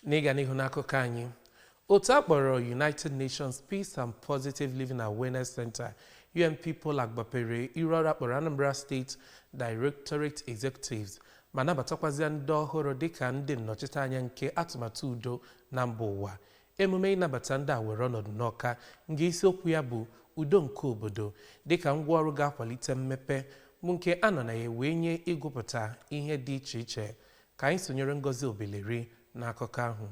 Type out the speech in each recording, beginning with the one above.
N'ịga n'ihu n'akụkọ anyị, otu a kpọrọ United Nations Peace and Positive Living Awareness Center, UNPPOLAC, gbapere iru ọrụ akpọrọ Anambra State Directorate Executives ma nabatakwazịa ndị ọhụrụ dịka ndị nnọchiteanya nke atụmatụ udo na mba ụwa. Emume ịnabata ndị a were ọnọdụ n'Ọka, nke isiokwu ya bụ udo nke obodo dịka ngwaọrụ ga-akwalite mmepe, bụ nke a nọ na ya wee nye ịgụpụta ihe dị iche iche. Ka anyị sonyere Ngozi Obileri n'akụkọ ahụ.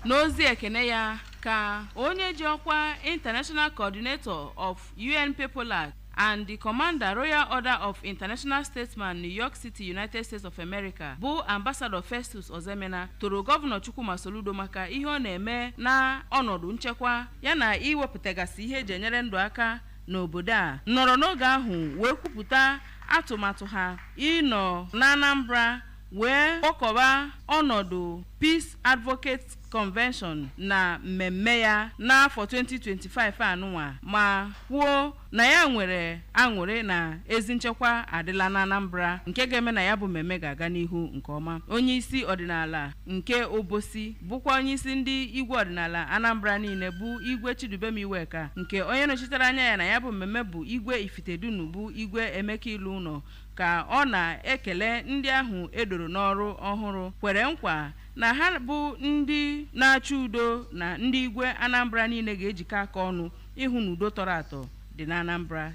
N'ozi ekene ya ka onye ji ọkwa International Coordinator of UNPPOLAC and the Commander, Royal Order of International Statesman, New York City, United States of America, bụ Ambassador Festus Ozemena, toro Gọvanọ Chukwuma Soludo maka ihe ọ na-eme na ọnọdụ nchekwa yana iwepụtagasị ihe eji enyere ndụ aka n'obodo a. Nọrọ n'oge ahụ wee kwupụta atụmatụ ha ịnọ na Anambra wee kpọkọba ọnọdụ Peace Advocate Convention na mmemme ya n'afọ 2025 anụnwa, ma kwuo na ya nwere aṅụrị na ezi nchekwa adịla na Anambra, nke ga-eme na ya bụ mmemme ga-aga n'ihu nke ọma. Onye isi ọdịnala nke Obosi, bụkwa onye isi ndị igwe ọdịnala Anambra niile, bụ Igwe Chidubem Iweka, nke onye nọchitere anya ya na ya bụ mmemme bụ Igwe Ifitedunu, bụ Igwe Emeka Ilu Ụnọ, ka ọ na-ekele ndị ahụ edoro n'ọrụ ọhụrụ, kwere nkwa na ha bụ ndị na-achọ udo na ndị igwe Anambra niile ga-ejikọ aka ọnụ ịhụ na udo tọrọ atọ dị na Anambra.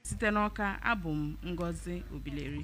Site n'Ọka, abụ m Ngozi Obileri.